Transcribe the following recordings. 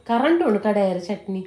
Current ಉಂಡು ಕಡೆಯರ ಚಟ್ನಿ.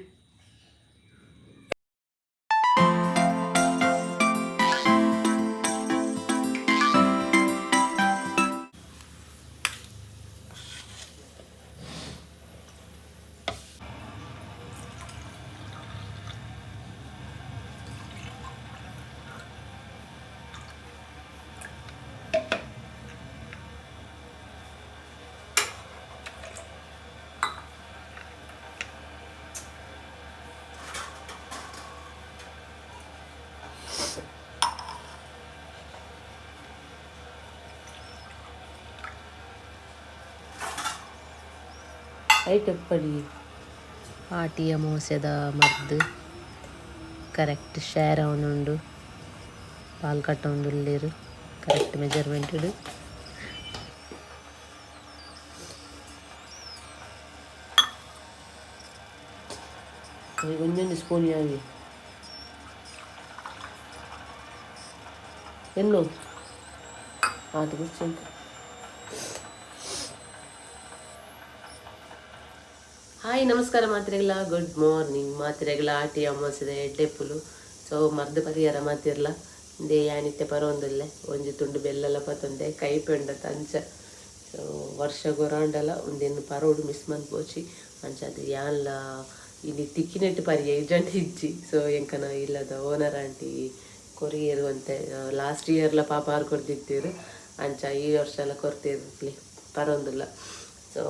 ಐಟ್ ಪಡಿ ಆಟಿ ಅಮಾವಾಸ್ಯೆದ ಮರ್ದ್ ಕರೆಕ್ಟ್ ಶೇರ್ ಆವೊಂದುಂಡು. ಪಾಲ್ ಕಟ್ಟೊಂದುಲ್ಲೆರ್ ಕರೆಕ್ಟ್ ಮೆಜರ್ಮೆಂಟ್ ಡ್. ಒಂಜೊಂಜಿ ಸ್ಪೂನ್ ಯಾವಿ ಎನ್ನು ಆತ್ ಬುಡ್ಚಿ. ಹಾಯ್, ನಮಸ್ಕಾರ ಮಾತ್ರೆಗಳ, ಗುಡ್ ಮಾರ್ನಿಂಗ್ ಮಾತ್ರೆಗಳ. ಆಟಿ ಅಮಾವಾಸ್ಯೆದ ಎಡ್ಡೆಪ್ಪುಲು. ಸೊ ಮರ್ದ್ ಪರಿಹಾರ ಮಾತಿರ್ಲ ಇಂದೇ ಯಾನಿತ್ತೆ ಪರೊಂದುಲ್ಲೆ. ಒಂಜಿ ತುಂಡು ಬೆಲ್ಲಲ ಪತ್ತೊಂದೆ, ಕೈಪೆಂಡ ಅಂಚ. ಸೊ ವರ್ಷ ಗೊರಾಂಡಲ ಉಂದೆನ್ ಪರೋಡು, ಮಿಸ್ ಮನ್ಪೋಚಿ. ಅಂಚಾದ್ ಯಾನ್ಲ ಇನಿ ತಿಕ್ಕಿನೆಟ್ ಪರಿಯ, ಇಜ್ಜಂಡ ಇಜ್ಜಿ. ಸೊ ಎಂಕನ ಇಲ್ಲದ ಓನರ್ ಆಂಟಿ ಕೊರಿಯೆರ್ ಒಂತೆ. ಲಾಸ್ಟ್ ಇಯರ್ಲ ಪಾಪ ಆರ್ ಕೊರ್ದಿತ್ತೆರ್, ಅಂಚ ಈ ವರ್ಷಲ ಕೊರ್ತೆರ್, ಪರೊಂದುಲ್ಲ. ಸೊ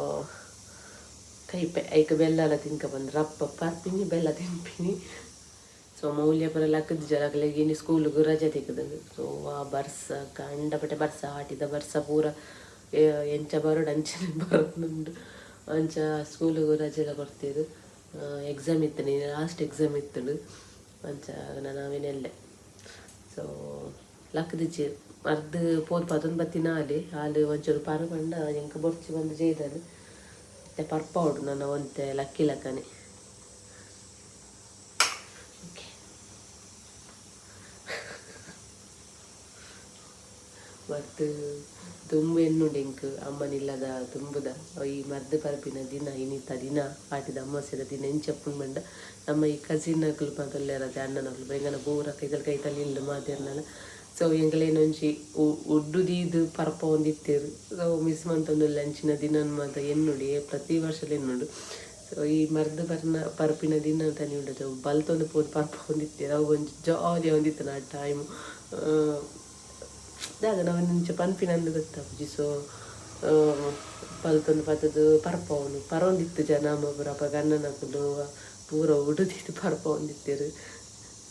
ಕೈಪೆ, ಐಕ್ ಬೆಲ್ಲಲ ತಿನ್ಕ ಬಂದು ರಪ್ಪ ಪರ್ಪಿನಿ, ಬೆಲ್ಲ ತಿನ್ಪಿನಿ. ಸೊ ಮೌಲ್ಯ ಪೂರ ಲಕ್ಕದ ಜಲಕಲೆಗ್ ಇನಿ ಸ್ಕೂಲ್ಗ್ ರಜೆ ತಿಕ್ಕುದುಂಡು. ಸೊ ಆ ಬರ್ಸ, ಕಂಡಪಟ್ಟೆ ಬರ್ಸ, ಆಟಿದ ಬರ್ಸ ಪೂರ ಎಂಚ ಬರೋಡು ಅಂಚನೆ ಬರೋದುಂಡು. ಅಂಚ ಸ್ಕೂಲಿಗೆ ರಜೆಲ ಕೊರ್ತೆರ್. ಎಕ್ಸಾಮ್ ಇತ್ತು, ಲಾಸ್ಟ್ ಎಕ್ಸಾಮ್ ಇತ್ತುಂಡು. ಅಂಚ ನಾನು ಅವೇನೆಲ್ಲೆ. ಸೊ ಲಕ್ಕದಿಜ್ಜಿ, ಮರ್ದ್ ಪೋದು ಪದೊಂದು ಬತ್ತಿನ ಆಲೆ ಆಲ್ ಒಂಚೂರು ಪರು ಪಂಡ ಎಂಕ್ ಬೊರ್ಚಿ ಬಂದು ಜೈದಲ್. ಇತ್ತೆ ಪರ್ಪಾವೊಡು ನನ್ನ ಒಂತೆ ಲಕ್ಕಿ ಲಕ್ಕನೆ. ಓಕೆ, ಮರ್ದ್ ದುಂಬು ಎನ್ನುಂಡು ಎಂಕ್ ಅಮ್ಮನಿಲ್ಲದ ದುಂಬುದ ಈ ಮರ್ದ್ ಪರ್ಪಿನ ದಿನ, ಇನಿತ ದಿನ, ಆಟಿದ ಅಮಾವಾಸ್ಯೆದ ದಿನ ಎಂಚ ಪಂಡ, ನಮ್ಮ ಈ ಕಸಿನ್ ಅಕುಲು ಮಾತ ಉಲ್ಲೆರ್, ಅಣ್ಣನಕುಲು ಎಂಗನ ಪೂರ ಕೈತಲ್ ಕೈತಲ್ ಇಲ್ಲ್ ಮಾತೆರ್ನಲ. ಸೊ ಎಂಕಲೇನೊಂಜಿ ಉಡ್ಡು ದೀದ್ ಪರ್ಪವೊಂದಿತ್ತೆರ್. ಸೊ ಮಿಸ್ ಮಂತೊಂದುಲ್ಲೆ ಅಂಚಿನ ದಿನನ್ ಮಾತ. ಎನ್ನುಡು, ಪ್ರತಿ ವರ್ಷಲ ಎನ್ನುಡು. ಸೊ ಈ ಮರ್ದ್ ಪರ್ನ ಪರ್ಪಿನ ದಿನ ತನಿ ಉಂಡತೆ ಬಲ್ತೊಂದು ಪೋದು ಪರ್ಪವೊಂದಿತ್ತೆರ್. ಅವು ಒಂಜಿ ಜಾಲಿ ಆವೊಂದಿತ್ತು ಆ ಟೈಮ್. ದಾದ ನಾವು ಇಂಚ ಪನ್ಪಿನಂದ್ ಗೊತ್ತಾಪುಜಿ. ಸೊ ಬಲ್ತೊಂದು ಪತ್ತದು ಪರ್ಪವನು ಪರೊಂದಿತ್ತು ಜನ ಪೂರ. ಅಪಗ ಅಣ್ಣನಕುಲು ಪೂರ ಉಡುದಿದ್ದು ಪರ್ಪವೊಂದಿತ್ತೆರ್.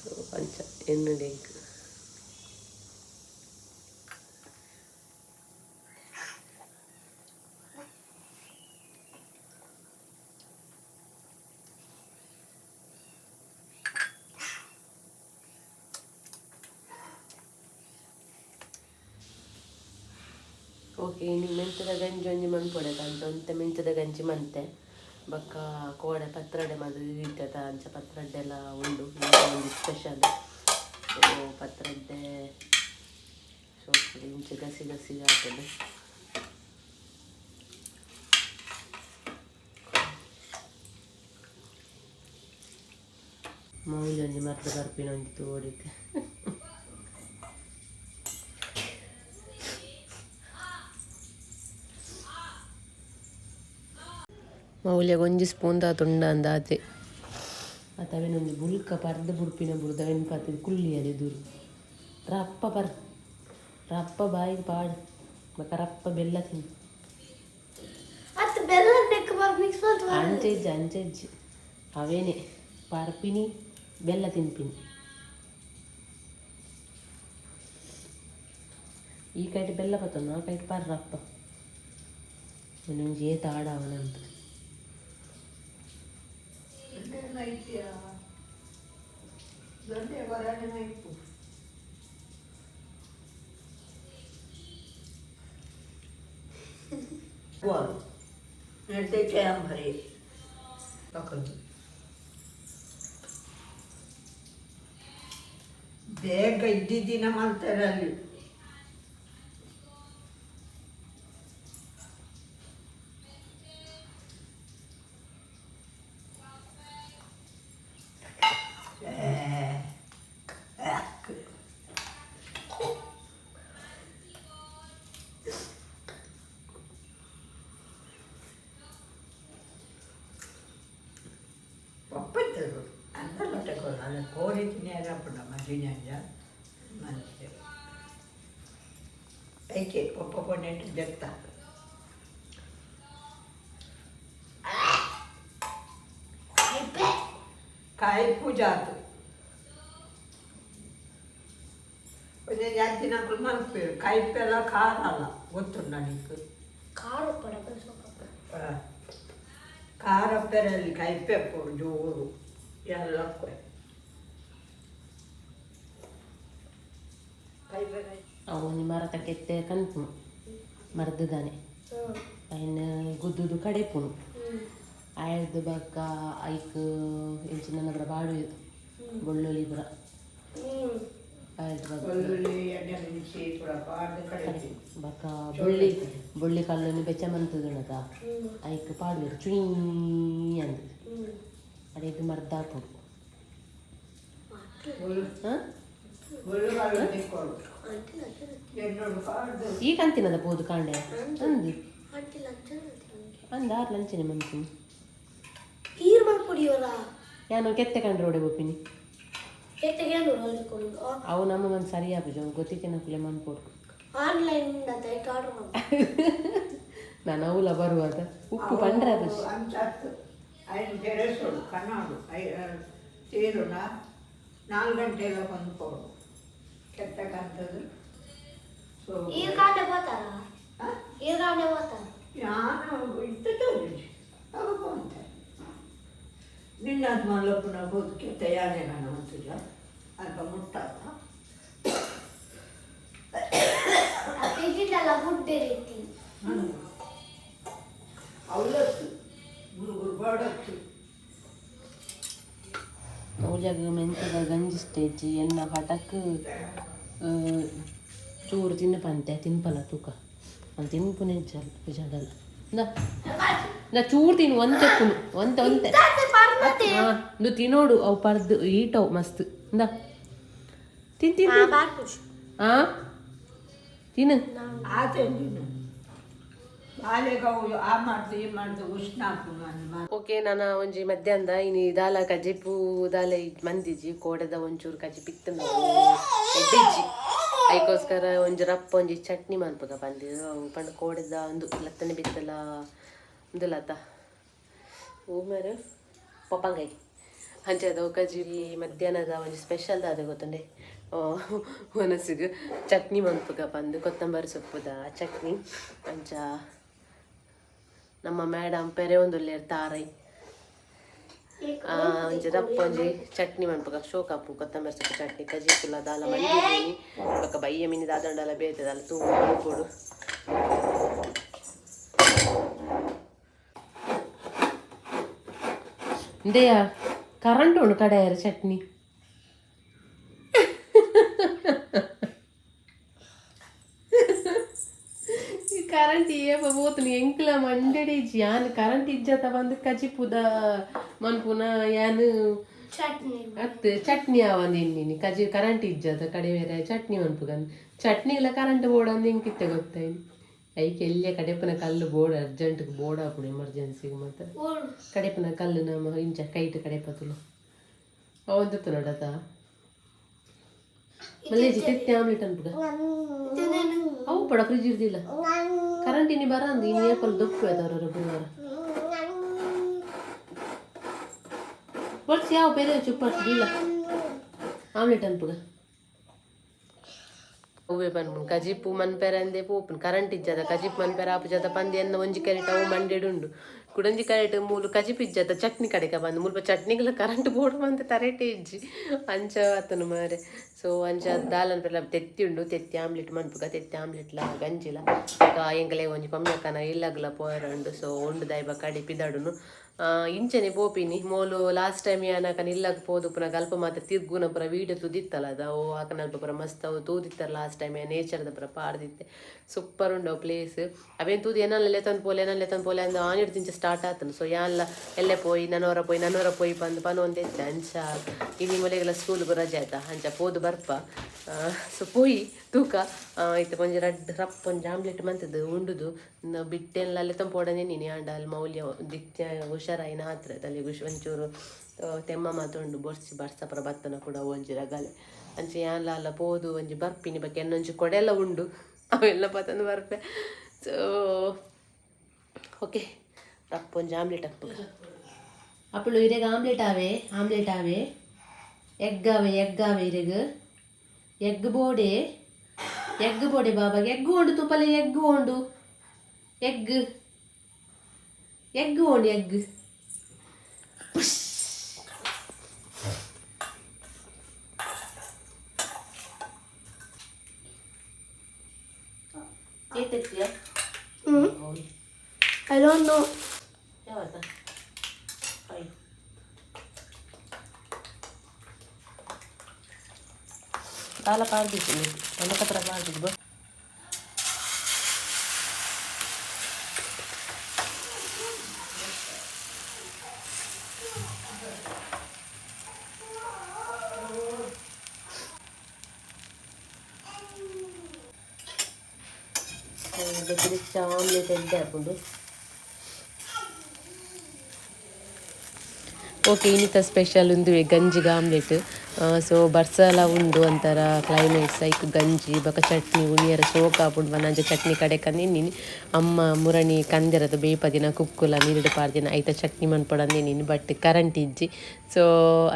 ಸೊ ಅಂಚ ಎನ್ನುಂಡು ಎಂಕ್. ಓಕೆ, ಇನಿ ಮೆಂತ್ಯದ ಗಂಜಿ ಒಂಜಿ ಮನ್ಪೊಡೆ ಅಂಚ ಒಂತೆ ಮೆಂತ್ಯದ ಗಂಜಿ ಮಂತೆ. ಬೊಕ್ಕ ಕೋಡೆ ಪತ್ರೊಡೆ ಮಲ್ತ್ ಇತ್ತತ, ಅಂಚ ಪತ್ರೊಡೆಲ ಉಂಡು ಒಂಜಿ ಸ್ಪೆಷಲ್. ಸೊ ಪತ್ರೊಡೆ ಸೋಪುಡು ಇಂಚ ಗಸಿ ಗಸಿ ಆತುಂಡು. ಮೌಲಿ ಒಂಜಿ ಮರ್ದ್ ಪರ್ಪಿನ ಒಂಜಿ ತೋಡಿತೆ. ಮೌಲ್ಯಗ್ ಒಂಜಿ ಸ್ಪೂನ್ ದಾತ್ ಉಂಡು ಅಂದಾತೆ. ಅತ್ತ ಅವೆನ್ ಒಂಜಿ ಬುಲ್ಕ ಪರ್ದ್ ಬುಡ್ಪಿನ ಬುಡ್ದು ಅವೆನ್ ಪತ್ತ್ದ್ ಕುಲ್ಲಿಯರೆ ಎದುರು. ರಪ್ಪ ಪರ್, ರಪ್ಪ ಬಾಯಿಗ್ ಪಾಡ್, ಬೊಕ ರಪ್ಪ ಬೆಲ್ಲ ತಿನ್. ಅತ್ ಬೆಲ್ಲ ನೆಕ್ ಬರ್ ಮಿಕ್ಸ್ ಮಲ್ತ್. ಅಂಚ ಇಜ್ಜಿ, ಅಂಚ ಇಜ್ಜಿ. ಅವೇನೆ ಪರ್ಪಿನಿ, ಬೆಲ್ಲ ತಿನ್ಪಿನಿ. ಈ ಕೈಟ್ ಬೆಲ್ಲ ಪತ್ತೊಂದು, ಆ ಕೈಟ್ ಪರ್ರಪ್ಪ. ಒಂದೊಂಜಿ ಏತ್ ಆಡಾವನಂತ. Decembre. Bakın. ಬೇಗ ಇದ್ದಿದ್ದಿನ ಮಾಡ್ತಾರೆ ಅಲ್ಲಿ. ಕೊಡ್ತೇವೆ ಅಂತ ಲೊಟ್ಟೆ ಕೊಡು ಅಲ್ಲ ಕೋರಿ ತಿನ್ನಿಯಾರ ಮಜಿನಂಜ ಮನಸ್ಸು ಐಕೆ ಪಪ್ಪ ಪೊನ್ನೆಟ್ಟು ಜತ್ತ. ಕೈಪೆ. ಕಾಯಿ ಜಾತು ಒಂದೇ ಜಾಸ್ತಿ నాకు ಮಲ್ಪೇರು ಕಾಯಿಪೆಲ್ಲ ಖಾರ ಅಲ್ಲ ಗೊತ್ತುಂಟ ನೀಕು? ಖಾರ ಪಡ ಸ್ವಲ್ಪ. ಖಾರ ಪೆರಲ್ಲಿ ಕೈಪೆ ಪೊಡು ಜೋರು ಎಲ್ಲ ಕೈಪೆ. ಅವು ಒಂಜಿ ಮರತ ಕೆತ್ತೆ ಕನ್ಪುನು ಮರ್ದದಾನೆ. ಐನ್ ಗುದ್ದುದು ಕಡೆಪುನು. ಆಯ್ದು ಬಕ್ಕ ಐಕ್ ಎಂಚಿನ ಪೂರ ಬಾಡು, ಬೊಳ್ಳುಳ್ಳಿ ಪೂರ. ಆಯ್ದು ಬಕ್ಕ ಬೆಳ್ಳುಳ್ಳಿ, ಎಣ್ಣೆ ಮೆಣಸಿ ಪೂರ ಪಾಡ್ದು ಕಡೆಪು. ಬಕ್ಕ ಬೊಳ್ಳಿ ಬೊಳ್ಳಿ ಕಲ್ಲನ್ನು ಬೆಚ್ಚ ಮಂತುದುಣದ ಐಕ್ ಪಾಡುವೆರ್ ಚುಯ್ ಅಂದ್. ಅಡೆಗ್ ಮರ್ದಾಪುಡು. ಹಾಂ. ಬೆಳ್ಳುಳ್ಳಿ ತಿಕ್ಕೊಡು. ಎಣ್ಣೆ ಪಾಡ್ದು. ಈ ಕಂತಿನದ ಪೋದು ಕಾಂಡೆ ಅಂದು. ಆಂಟಿ ಲಂಚ. ಅಂದ ಆರ್ ಲಂಚನೆ ಮನ್ಪಿನಿ. ಈರ್ ಮಲ್ಪುಡಿಯೋರ. ಯಾನು ಕೆತ್ತೆ ಕಂಡ್ರೆ ಓಡೆ ಬೋಪಿನಿ. ಕೆಟ್ಟಗೆ ನೋಡೋದು. ಅವು ನಮ್ಮ ಮನ್ ಸರಿ ಆಪುಜಿ, ಅವು ಗೊತ್ತಿತ್ತಿನ ಕುಲೆ ಮನ್ಪೊಡು. ಆನ್ಲೈನ್ ದಯವಿಟ್ಟು ಆರ್ಡರ್ ಮಾಡಿ. ನಾನು ಅವುಲ ಬರುವಾಗ ಉಪ್ಪು ಪಂಡ್ರೆ ಆಪುಜಿ. ಅಂಚಾತು ಐನು ತೆರೆಸೋಡು ಕಣ್ಣಾಡು I ತೀರುನ 4 ಗಂಟೆ ಎಲ್ಲ ಬಂದು ಪೋಡು ಕೆತ್ತಕ್ಕಂಥದ್ದು ಸೊ. ಈರ್ ಕಾಂಡೆ పోతారా? ಈರ್ ಕಾಂಡೆ పోతారా? ನಾನು ಇದ್ದದ್ದು ಅವಾಗ ಅಂತ ನಿನ್ನ ಮಲ್ಲಪ್ಪನ ಬದುಕೆ ತಯಾರೇ ನಾನು ಅಂತಿಲ್ಲ ಅಲ್ಪ ಮುಟ್ಟಾತ. ತೆಗಿದಲ್ಲ ಗುಡ್ಡೆ ರೀತಿ. ಅವಲತ್ತು ಗುರು ಬಾಡತ್ತು. ಮೌಲ್ಯಾಗ ಮೆಂತ್ಯದ ಗಂಜಿ ಸ್ಟೇಜ್ ಎನ್ನ ಪಟಕ್ ಚೂರು ತಿನ್ಪಂತೆ ತಿನ್ಪಲ್ಲ ತೂಕ ಅವ್ನು ತಿನ್ಪುನೆ ಜಲ್ ಜಡಲ್ಲ. ಇಂದ ಇಂದ ಚೂರು ತಿನ್ನು, ಒಂತೆ ಪುನು ಒಂತೆ ಒಂತೆ. ಹಾಂ, ಇಂದು ತಿನ್ನೋಡು. ಅವು ಪರ್ದು ಈಟವು ಮಸ್ತ್. ಇಂದ ತಿನ್ ತಿನ್ ತಿನ್. ಹಾಂ, ತಿನ್ನು. ಆತೆ ನೀನು ಬಾಲೆಗೆ ಅವು ಆ ಮಾಡ್ದು ಈ ಮಾಡ್ದು ಉಷ್ಣ ಹಾಕು ನಾನು. ಓಕೆ, ನಾನು ಒಂಜಿ ಮಧ್ಯಾಹ್ನದ ಇನಿ ದಾಲ ಕಜಿಪು ದಾಲ ಮಂದಿಜಿ. ಕೋಡೆದ ಒಂಚೂರು ಕಜಿಪು ಇತ್ತು, ಎಡ್ಡಿಜ್ಜಿ. ಐಕೋಸ್ಕರ ಒಂಜಿ ರಪ್ಪ ಒಂಜಿ ಚಟ್ನಿ ಮನ್ಪುಗ ಬಂದಿದ್ದು. ಅವು ಪಂಡ ಕೋಡೆದ ಒಂದು ಲತ್ತನೆ ಬಿತ್ತಲ ಒಂದು ಲತ ಊಮರು ಪಪ್ಪಂಗಾಯಿ ಅಂಚದ ಕಜಿ. ಮಧ್ಯಾಹ್ನದ ಒಂಜಿ ಸ್ಪೆಷಲ್ ದಾದ ಗೊತ್ತುಂಡೆ? ಒನಸುಗು ಚಟ್ನಿ ಮನ್ಪುಗ ಬಂದು, ಕೊತ್ತಂಬರಿ ಸೊಪ್ಪುದ ಚಟ್ನಿ. ಅಂಚ ನಮ್ಮ ಮೇಡಮ್ ಪೆರೆ ಒಂದುಲ್ಲೇರ್ ತಾರೈ. ಒಂಜಿ ರಪ್ಪ ಒಂಜಿ ಚಟ್ನಿ ಮನ್ಪುಗ, ಶೋಕ್ ಆಪುಂಡು ಕೊತ್ತಂಬರಿ ಸೊಪ್ಪು ಚಟ್ನಿ. ಕಜಿಪುಲ ದಾಲ ಮಂದಿದ್ದೀನಿ. ಬೊಕ್ಕ ಬಯ್ಯ ಮಿನಿ ದಾದಂಡಲ ಬೇತೆ ದಾಲ ತೂ ಮನ್ಪೊಡು. ಇಂದೆಯ ಕರಂಟ್ ಉಂಡು ಕಡೆಯರ ಚಟ್ನಿ. ಈ ಕರೆಂಟ್ ಏಪ ಪೋತುನು ಎಂಕ್ಲ ಮಂಡೆಡೆ ಇಜ್ಜಿ. ಯಾನ್ ಕರೆಂಟ್ ಇಜ್ಜತ ಬಂದು ಕಜಿಪುದ ಮನ್ಪುನ ಯಾನ್. ಚಟ್ನಿ. ಅತ್ ಚಟ್ನಿ ಆವಂದು ಇನ್ನಿನಿ ಕಜಿ ಕರೆಂಟ್ ಇಜ್ಜತ ಕಡೆ ಬೇರೆ ಚಟ್ನಿ ಮನ್ಪುಗಂದು. ಚಟ್ನಿಗಳ ಕರೆಂಟ್ ಬೋಡಂದು ಎಂಕಿತ್ತೆ ಗೊತ್ತಾಯ್ತು. ಐಕ್ ಎಲ್ಲೆ ಕಡೆಪುನ ಕಲ್ಲು ಬೋರ್ಡ್ ಅರ್ಜೆಂಟ್ ಬೋರ್ಡ್ ಆಪುಂಡು ಎಮರ್ಜೆನ್ಸಿಗೆ ಮಾತ್ರ. ಕಡೆಪುನ ಕಲ್ಲು ನಮ್ಮ ಇಂಚ ಕೈಟ್ ಕಡೆಪತುಲು ಅವಂತತ್ತು ನೋಡತ ಮಲ್ಲೇಜಿ ತೆತ್ತೆ ಆಮ್ಲೆಟ್ ಅನ್ಪುಗ. ಅವು ಪಡ ಫ್ರಿಜ್ ಇರ್ದಿಲ್ಲ. ಕರೆಂಟ್ ಇನಿ ಬರಂದು ಇನ್ನು ಏಪಲ್ ದೊಪ್ಪು ಆಯ್ತು ಗುರುವಾರ ಬರ್ಸಿ ಯಾವ ಬೇರೆ ಚುಪ್ಪರ್ಸಿ ಇಲ್ಲ ಆಮ್ಲೆಟ್ ಅನ್ಪುಗ. ಹೂವೆ ಪನ್ಪುನು ಕಜಿಪು ಮನ್ಪೆರಂದೆ ಪೋಪುನು. ಕರೆಂಟ್ ಇಜ್ಜದ ಕಜಿಪು ಮನ್ಪೆರ ಆಪುಜದ ಪಂದ್ ಎನ್ನ ಒಂಜಿ ಕರೆಟ್ ಅವು ಮಂಡೆಡ್ ಉಂಡು. ಕುಡೊಂಜಿ ಕರೆಟ್ ಮೂಲು ಕಜಿಪು ಇಜ್ಜದ ಚಟ್ನಿ ಕಡೆಕ ಬಂದು ಮುಲ್ಪ ಚಟ್ನಿಗಳ ಕರೆಂಟ್ ಬೋರ್ಡ್ ಬಂದು ತರೇಟೆ ಇಜ್ಜಿ. ಅಂಚ ಆತನು ಮಾರೆ. ಸೊ ಅಂಚ ದಾಲನ್ ಪೆಲ್ಲ ತೆತ್ತಿ ಉಂಡು, ತೆತ್ತಿ ಆಮ್ಲೆಟ್ ಮನ್ಪುಗ. ತೆತ್ತಿ ಆಮ್ಲೆಟ್ಲ ಗಂಜಿಲ. ಬೊಕ ಎಂಕಲೆ ಒಂಜಿ ಪಮ್ಯಕ್ಕನ ಇಲ್ಲಗ್ಲ ಪೋಯರ ಉಂಡು. ಸೊ ಉಂಡು ದಾಯ್ಬ ಕಡಿ ಪಿದಡುನು. ಇಂಚನೆ ಪೋಪಿನಿ. ಮೋಲು ಲಾಸ್ಟ್ ಟೈಮ್ ಯಾನಕನ ಇಲ್ಲಗ್ ಪೋದು ಪುನಃ ಅಲ್ಪ ಮಾತ್ರ ತಿರ್ಗುನ ಪುರ ವೀಡಿಯೋ ತೂದಿತ್ತಲ್ಲ ಅದ ಓ ಆಕನ ಅಲ್ಪ ಪುರ ಮಸ್ತ್ ಅವು ತೂದಿತ್ತಾರೆ. ಲಾಸ್ಟ್ ಟೈಮ್ ನೇಚರ್ದ ಪುರ ಪಾಡ್ದಿತ್ತೆ. ಸೂಪರ್ ಉಂಡು ಅವು ಪ್ಲೇಸ್. ಅವೇನು ತೂದು ಏನಲ್ಲ ಲೆತೊಂದು ಪೋಲೆ ಏನಲ್ಲ ಲೆತೊಂದು ಪೋಲೆ ಅಂದ್ ಆನಿಡ್ದಿಂಚ ಸ್ಟಾರ್ಟ್ ಆತನು. ಸೊ ಯಾನ್ಲ ಎಲ್ಲೆ ಪೋಯಿ ನನೋರ ಪೋಯಿ ನನೋರ ಪೋಯಿ ಪಂದ್ ಪನೊಂದೆತ್ತೆ. ಅಂಚ ಇನಿ ಮೊಲೆಗೆಲ್ಲ ಸ್ಕೂಲ್ಗೆ ರಜೆ ಆಯ್ತಾ, ಅಂಚ ಪೋದು ಬರ್ಪ. ಸೊ ಪೋಯಿ ತೂಕ ಇತ್ತೆ ಒಂಜಿ ರಡ್ಡ್ ರಪ್ಪ ಒಂಜಿ ಆಮ್ಲೆಟ್ ಮಂತದ್ದು ಉಂಡುದು ಬಿಟ್ಟೆಲ್ಲ ಲೆತ್ತೊಂದು ಪೋಡನೆ ನೀನು. ಆಂಡ ಅಲ್ಲಿ ಮೌಲ್ಯ ದಿತ್ಯ ಹುಷಾರ್. ಹುಷಾರಾಯಿನ ಆತ್ರ ತಲೆಗೆ ಒಂಚೂರು ತೆಮ್ಮ ಮಾತುಂಡು ಬೊರ್ಸಿ ಬರ್ಸಪರ ಬತ್ತನ ಕೂಡ ಒಂಜಿ ರಗಲೆ ಅಂಚೆ ಯಾನ್ಲ ಅಲ್ಲ ಪೋದು ಒಂಜಿ ಬರ್ಪಿನಿ ಬಕ್ಕೆ ಎನ್ನೊಂಜಿ ಕೊಡೆಲ್ಲ ಉಂಡು ಅವೆಲ್ಲ ಪತಂದು ಬರ್ಪೆ. ಸೊ ಓಕೆ ರಪ್ಪ ಒಂಜಿ ಆಮ್ಲೆಟ್ ಅಪ್ಪು ಅಪ್ಪಳು ಇರೆಗ್ ಆಮ್ಲೆಟ್ ಆವೆ ಆಮ್ಲೆಟ್ ಆವೆ ಎಗ್ ಆವೆ ಎಗ್ ಆವೆ ಇರೆಗ್ ಎಗ್ ಬೋಡೆ ಎಗ್ ಬೋಡೆ ಬಾಬಾ ಎಗ್ ಉಂಡು ತುಪ್ಪಲೆ ಎಗ್ ಉಂಡು ಎಗ್ ಎಗ್ ಉಂಡು ಎಗ್. ಏತೆತ್ತಿಯಾ? I don't know. ಯಾವತ್ತ ದಾಲ ಪಾಡ್ದಿತ್ತು ನನ್ನ ಹತ್ರ ಪಾಡ್ದಿದ್ದು. ಆಮ್ಲೆಟ್ ಎಡ್ಡೆ ಹಾಕೊಂಡು. ಓಕೆ, ಇನ್ನಿತ ಸ್ಪೆಷಲ್ ಉಂದುವೆ ಗಂಜಿಗೆ ಆಮ್ಲೆಟ್. ಸೊ ಬರ್ಸಲ ಉಂಡು ಒಂಥರ ಕ್ಲೈಮೇಟ್ಸ್ ಐಕ್ ಗಂಜಿ ಬೊಕ ಚಟ್ನಿ ಉನಿಯರ ಸೋಕ್ ಆಪುಂಡು ಬನಂಜ ಚಟ್ನಿ ಕಡೆ ಕಂದಿನಿ ಅಮ್ಮ ಮುರಣಿ ಕಂದೆರದ ಬೇಪದಿನ ಕುಕ್ಕುಲ ನೀರುಡು ಪಾಡ್ದಿನ ಐತ ಚಟ್ನಿ ಮನ್ಪೊಡಂದಿನಿ ಬಟ್ ಕರೆಂಟ್ ಇಜ್ಜಿ. ಸೊ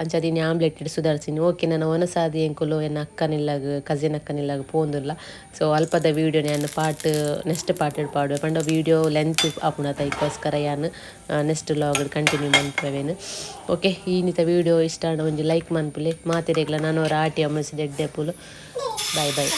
ಅಂಚದಿನಿ ಆಮ್ಲೆಟ್ ಇಡ್ ಸುಧಾರಿಸಿನಿ. ಓಕೆ, ನನ್ನ ಒನಸಾದಿ ಎಂಕುಲು ಎನ್ನ ಅಕ್ಕನಿಲ್ಲಾಗ ಕಸಿನ್ ಅಕ್ಕನಿಲ್ಲಾಗ ಪೋಂದುಲ್ಲ. ಸೊ ಅಲ್ಪದ ವೀಡಿಯೋ ನಾನು part next part ಪಾಡುವೆ ಪಂಡ ವೀಡಿಯೋ ಲೆಂತ್ ಆಪುಂಡು ಐಕ್ಕೋಸ್ಕರ ಯಾನ್ next log continue ಮನ್ಪುವೇನು. Okay, ಈನಿತ video ಇಷ್ಟ ಆಂಡ ಒಂಜಿ ಲೈಕ್ ಮನ್ಪುಲೆ ಮಾತೆರೆಗ್ಲ ನಾನು ಅವರ ಆಟಿ ಅಮ್ಮಸಿದ ಎಡ್ಡೆ ಪುಲು. Boy boy.